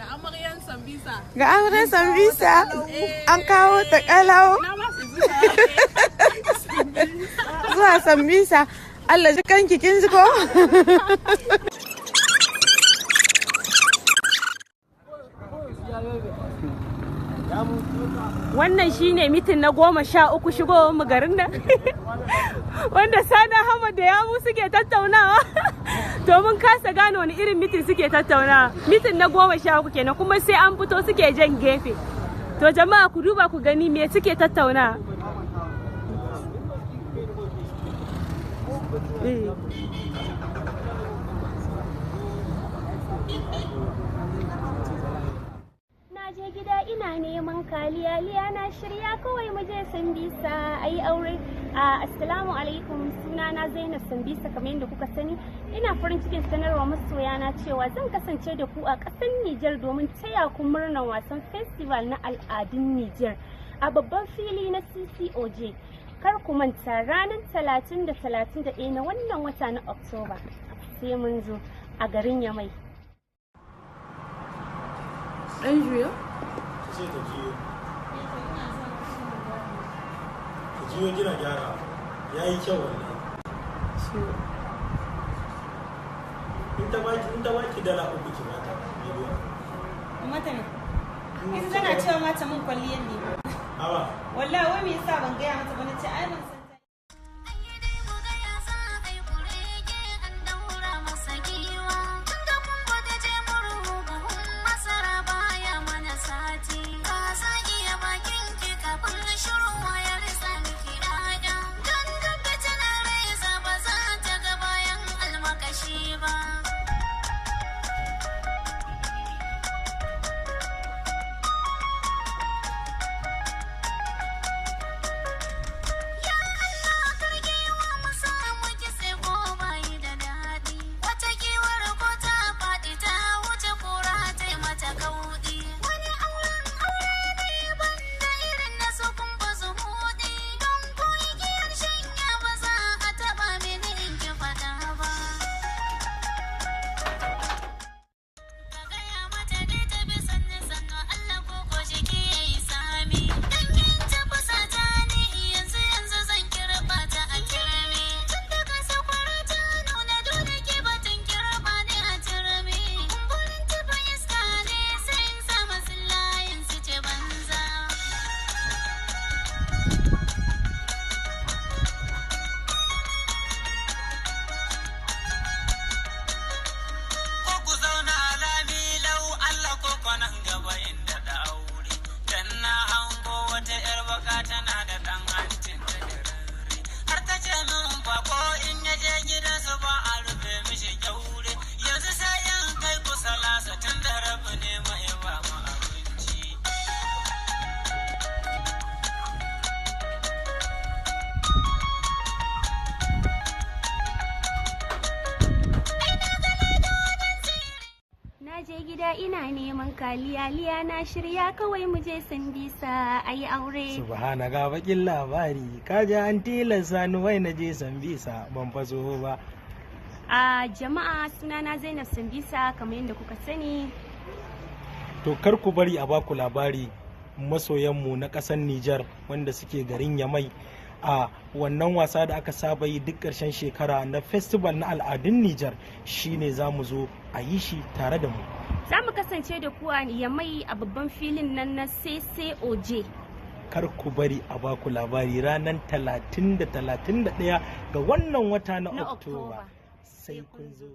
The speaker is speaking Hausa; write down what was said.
Ga amaryan Sambisa. Ga amaryan Sambisa. An kawo ta kalau. Zuwa Sambisa. Allah ji kanki, kin ji ko? Wannan shine meeting na 13 shigowar mu garin nan, wanda Sani Ahmad da Yamu suke tattaunawa, domin kasa gane wani irin meeting suke tattaunawa. Meeting na 13 kenan, kuma sai an fito suke jan gefe. To jama'a, ku duba ku gani me suke tattaunawa. Eh. Na je gida ina neman kaliya liya, na shirya kawai mu je Sambisa a yi aure. Assalamu alaikum, sunana Zainab Sambisa kamar yadda kuka sani. Ina farin cikin sanarwa masoyana cewa zan kasance da ku a ƙasar Nijar domin taya ku murnar wasan festival na al'adun Nijar a babban fili na CCOJ. Kar ku manta, ranar 30 da 31 na wannan wata na Oktoba. Sai mun zo a garin Yamai. Ɗan juyo? Ce ta jiyo, ta jiyo, kina gyara, ya yi kyau wallahi. In ta baki $3 ki bata miliyan. Mata ne ita tana cewa mata mun kwalliyan ne. Awa. Wallahi, wai me yasa ban gaya mata ba? Na ce ai ban san ta. Ko ku zauna lami lau, Allah ko kwanan gaba inda da aure. Dan na hango wata 'yar baka tana da ɗan hancin ta da rarre. Har ta ce min bako in ya je gidansu ba a rufe mishi kyaure. Yanzu sai in kai ku salasa tun da rabu ne mai ba mu abinci. Na je gida ina neman kaliya liya, na shirya kawai mu je Sambisa a yi aure. Subhana, ga bakin labari. Kaji an tilasta ni wai na je Sambisa, ban faso ba. A jama'a, sunana Zainab Sambisa kamar yadda kuka sani. To kar ku bari a baku labari, masoyanmu na ƙasar Nijar wanda suke garin Yamai, a wannan wasa da aka saba yi duk ƙarshen shekara na festival na al'adun Nijar, shine za mu zo a yi shi tare da mu. Za mu kasance da ku a Yamai a babban filin nan na CCOJ. Kar ku bari a baku labari, ranar 30 da 31 ga wannan wata na Na Oktoba. Oktoba. Sai kun zo.